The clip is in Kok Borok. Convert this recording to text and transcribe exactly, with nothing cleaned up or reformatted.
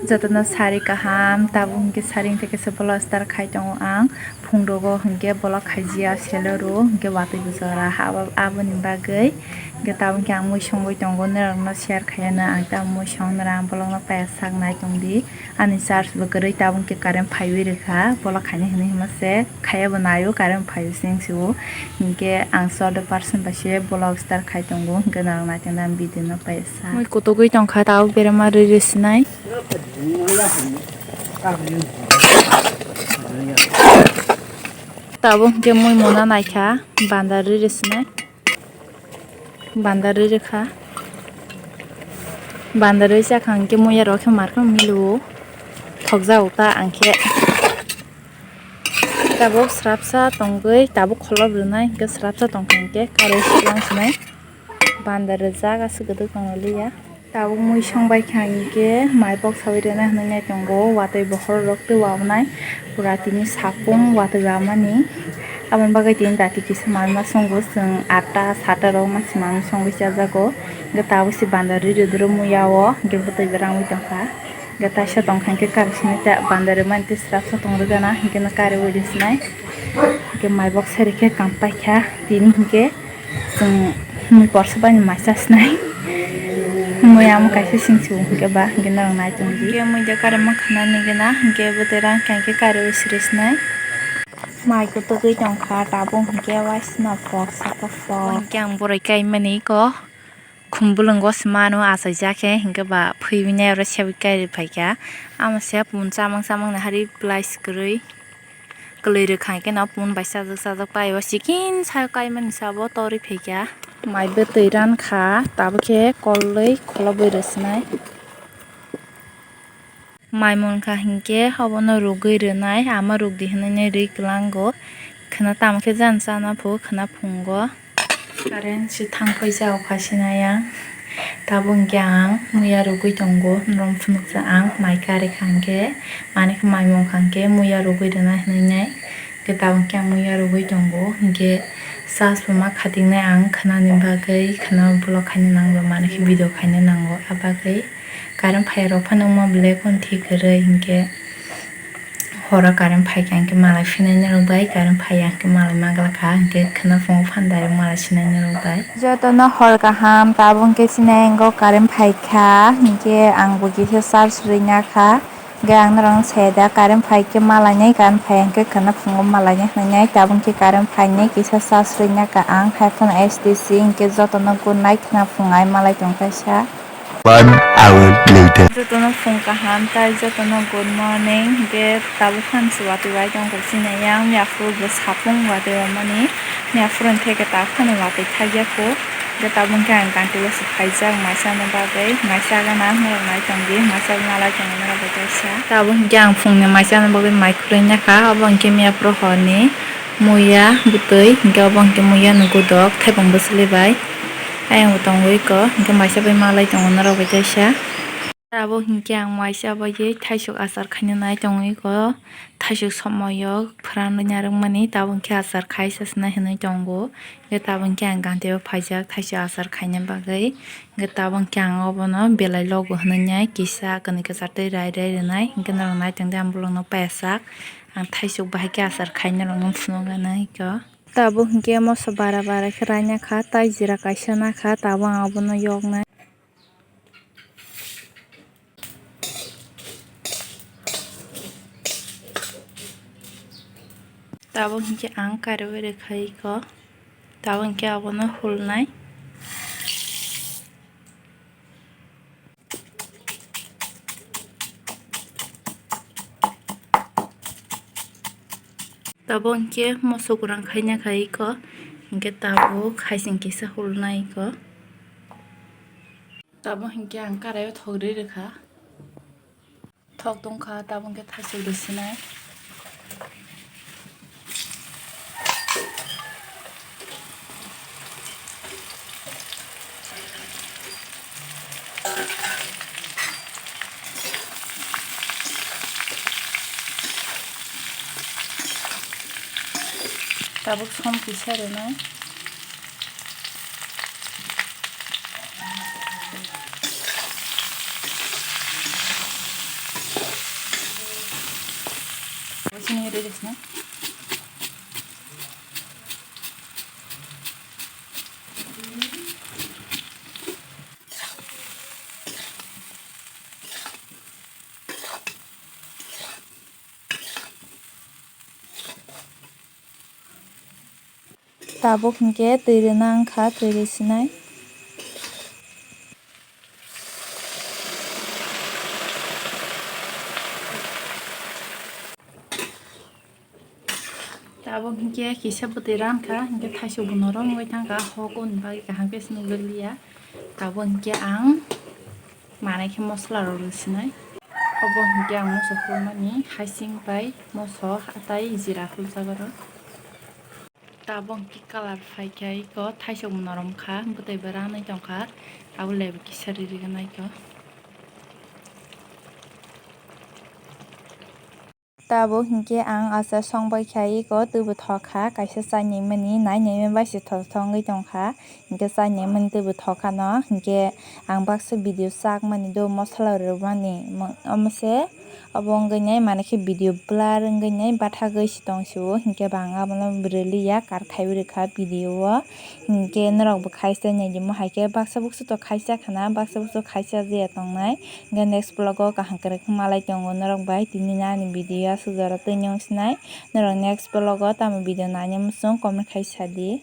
Jotono sari kaham, tabuk hwnkhe sari wngkha kisa vlog start khai tongo ang. Phung rogo hwnkhe vlog khaijia selo ro hwnkhe watwi bo jora ha, aboni bagwi hwnkhe tabuk hwnkhe ang mui songwi tongo, norokno share khaiya no ang tabuk mui song nara ang vlog no paiya sak nai tongdi. Ani charge bo kwrwi, tabuk hwnkhe current phaiwi rwkha, vlog khaina hinwi hwnma se khaiya bo naio, current phaiwi se wngsi o. Hinkhe ang chordo percent bai se vlog start khai tongo, hwnkhe norok nai tongdi ang video no paiya sak. Mui kutugwi tongkha, tabuk berema rwi rwi sinai. Tabuk hwnkhe mui mona naikha, banda rwi rwi sinai. Banda rwi rwkha. Banda rwi chakha hwnkhe muiya rok khe markhe milo. Thokjago ta ang khe. Tabuk srapsa tongwi, tabuk kholop rwnai, hwnkhe srapsa tongkha hwnkhe karwi swkang sinai. Banda rwjak aswk kwdwk tonglalia. Tabuk mui songbai kha hwnkhe mai bok sawi rwna hinwi nai tongo, watwi bokhorok tei wabwnai pura tini sapung watwi wabmani. Aboni bagwi tini dati kisa manma songo chwng atta sata rok mansi manwi songwi chajago. Hwnkhe tabuk se banda rwi rwdoro muiya o, hwnkhe bwtwi bo rangwi tongkha. Hwnkhe taisa tongkha hwnkhe karwi sinai ta banda rwmani tei srapsa tong rwgana hwnkhe no karwi rwi sinai. Hwnkhe mai bok sari khe kam paikha tini hwnkhe. Chwng mui porsa bai maisa sinai. Mui amo kaisa sing su hwnkhe ba hwnkhe norok nai tongdi. Hwnkhe mui da kare ma khna ni gana hwnkhe bwtwi rang khe hwnkhe kare wi siri sinai. Mai kutugwi tongkha tabuk hwnkhe waisno porsa koso. Hwnkhe ang boroi kaimani ko khum bwlwngo se mano achaijak khe hwnkhe ba phaiwi nai oro sebwi kaiwi phaikha. Amo se pun chamang chamang ni hari place kwrwi. Kwlwi rwkha hwnkhe no pun bai chajak chajak pai o chikin sayo kaimani sabo torwi phaikha. Mai bwtwi rankha tabukhe kolwi kholobwi rwsinai. Mai munkha hinkhe obono rwgwi rwnai ama rwgdi hinwi rwi kwlango. Khwna tamo khe jani chana pho khwna phungo. Current se thang phai jao kha sinai ang. Tabuk hwnkhe ang muiya rwgwi tongo, norok phunukjak ang mai karwi kha hwnkhe, manwi khe mai mung kha hwnkhe muiya rwgwi rwna hinwi nai. Hwnkhe tabuk hwnkhe ang muiya rwgwi tongo, hwnkhe charge bo ma khatingnai ang khwnani bagwi, khwna vlog khaina nango, manwi khe video khaina nango, a bagwi current phai rok phano wngma belai kheno thik kwrwi hwnkhe. Horo current phai kha hwnkhe malai phinai norok bai, current phai ya hwnkhe malai magla kha hwnkhe khwna phungo phan direct malai sinai norok bai. Jotono hor kaham, tabuk hwnkhe sinai ango current phai kha hwnkhe ang bo kisa charge rwina kha. Hwnkhe ang norok sai da current phai khe malai nai, current phai ya hwnkhe khwna phungo malai nai hinwi nai, tabuk hwnkhe current phai nai kisa charge rwina kha ang, hai phano S T C hwnkhe jotono good night khwna phung ai malai tong kaisa. One hour later. Jotono phung kaham tai jotono good morning. Hwnkhe tabuk phano se watwi bai tongkha chini yang yaphuru bo sapung watwi rwmani. Yaphuru hwnkhe tabuk phano watwi thakya kho. Hwnkhe tabuk hwnkhe ang ganti o se phaijak maisani bagwi. Maisa gana norok nai tongdi, maisa malai tongo norok bai kaisa. Tabuk hwnkhe ang phungni maisani bagwi mai khurui nakha. Obo hwnkhe yaphuru horni muiya bwtwi. Hwnkhe obo hwnkhe muiya ni gudok thaipung bwswlwi bai. Ayang bo tongwi kho, hwnkhe maisa bai malai tongo norok bai kaisa. Abo hwnkhe ang maisa bai thaisok achar khaina nai tongwi kho, thaisok somoi o phwranwi narwkmani, tabuk hwnkhe achar khai sasna hinwi tongo. Hwnkhe tabuk hwnkhe ang gantio phaijak thaisok achar khaina bagwi. Hwnkhe tabuk hwnkhe ang obono belai logo hinwi nai kisa kwnwi kwchar twi rai rai rwnai, hwnkhe norok nai tongdi ang bolongno paiyasak. Ang thaisok bahai khe achar khaina norokno phunuknai kho. Tabuk hwnkhe moso bara bara khe raina kha, tai jera kaisa nakha, tabuk ang abono yoknai. Tabuk hwnkhe ang kariui rwkha iko, tabuk hwnkhe abono hulnai. Tabuk hwnkhe moso gwrang khaina khai iko, hwnkhe tabuk haising kisa hulnai iko. Tabuk hwnkhe ang karaio thok ri rwkha. Thok tongkha, tabuk hwnkhe thaisok rwsinai. Tabuk som kisa rwnai. Sini ready sini. Tabuk hinkhe twi rwna wngkha, twi rwi sinai. Tabuk hinkhe kisa bwtwi rankha, hinkhe thaisok bo norom wngwi thangkha, hokoni bagwi kaham khe se nukjakliya. Tabuk hinkhe ang manai khe mosola rok rwsinai. Obo hinkhe ang moso hulmani, hasing bai moso, hatai, jira huljak oro. Tabuk hinkhe colour phaikha, iko thaisok bo norom kha, bwtwi bo ranwi tongkha, abo laibo kisa ririganai kho. Tabuk hinkhe ang acha songbai kha, iko twibo thok kha, kaisa chainaimani nainaima bai se thotho wngwi tongkha, hinkhe chainaimani twibo thok kha no, hinkhe ang baksa video chakmani do mosola rwmani, omo se obo wngwi nai manwi khe video blur wngwi nai bathagwi se tong sio, hinkhe bo ang abono rwliya, kar khaiwi rwkha video o, hinkhe norok bo khaisa naidi mohai khe baksa buksu to khaisa khana, baksa buksu khaisa je tongnai. Hingke next vlog o kaham kwrwng khe malai tongo norok bai, tini ani video aswk jora twi nung sinai, norok next vlog o tamo video nani muchung comment khai sadi.